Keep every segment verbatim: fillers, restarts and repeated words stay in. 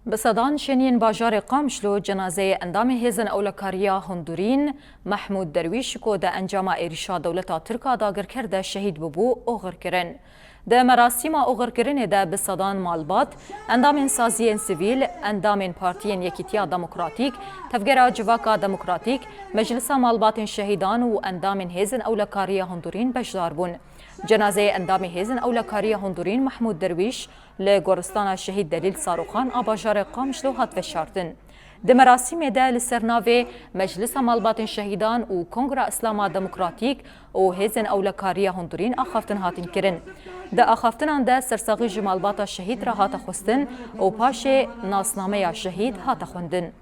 Bi sedan şêniyên bajarê Qamişlo cenazeyê endamê Hêzên Ewlekariya Hundurîn, Mehmûd Derwîş, ku di encama êrîşa dewleta Tirk a dagirker de şehîd bûbû, oxir kirin. Di merasîma oxirkirinê de bi sedan malbat, endamên saziyên sivîl, endamên partiyên Yekîtiya Demokratîk, Tevgera Civaka Demokratîk, Meclisa Malbatên Şehîdan û endamên Hêzên Ewlekariya Hundurîn beşdar bûn. Cenazeyê endamê Hêzên Ewlekariya Hundurîn Mehmûd Derwîş li goristana Şehîd Delîl Saroxan a bajarê Qamişlo hat veşartin. Di merasîmê de li ser navê Meclisa Malbatên Şehîdan û Kongra Îslama Demokratîk û Hêzên Ewlekariya Hundurîn axaftin hatin kirin. Di axaftinan de sersaxî ji malbata şehîd re hate xwestin û paşê nasnameya şehîd hate xwendin.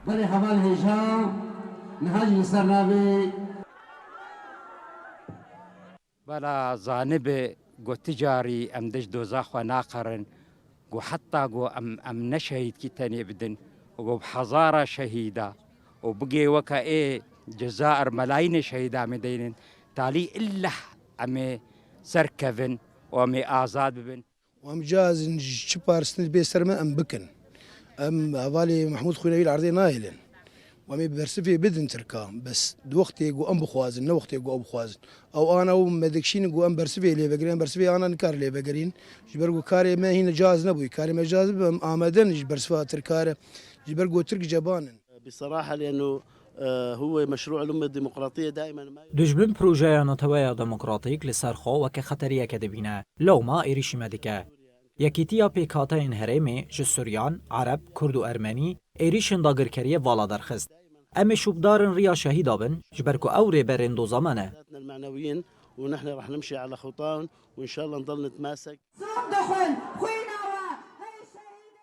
Belê heval hêja, niha jî li ser navê Bela zanibe ku ti carî em diş doza xwe naqerin, ku heta ku em, em ne şehîdkî tenê bidin, û ku bi hezara şehîda û bigê weke ê Cezayir melayînê şehîda me deynin, talî illeh em ê serkevin û em ê azad bibin. Û em cihazin ji çi paristin bê ser me em bikin. Em hevalê Mehmûd Xwînewî li erdê nahêlin. Û em ê bersivê bidin Tirka. Bes di wextê ku em bixwazin, ne wextê ku ew bixwazin. Ew ana û me dikişînin ku em bersivê lê vegirin, em bersivê ana nikare lê vegerîn. Ji ber ku karê me hîne cihaz nebûyî. Karê me cihaz bibe, em amade ne ji bersiva Tirka re. Ji ber ku Tirk ceban in. بصراحة، لأنه، آه، هو مشروع الأمة الديمقراطية دائمًا ما Dijmin projeya Neteweya Demokratîk li ser xwe weke xeteriyeke dibîne. Lewma êrîşî me dike. Yekîtiya Pêkhateyên Herêmê ji Suryan, Ereb, Kurd û Ermenî êrîşên dagirkeriyê vala derxist. Em ê şûbdarin riya şehîda bin, ji ber ku ew rêberên doza me ne. المعنويين، ونحن رح نمشي على خطاهم، وإن شاء الله نضل نتماسك.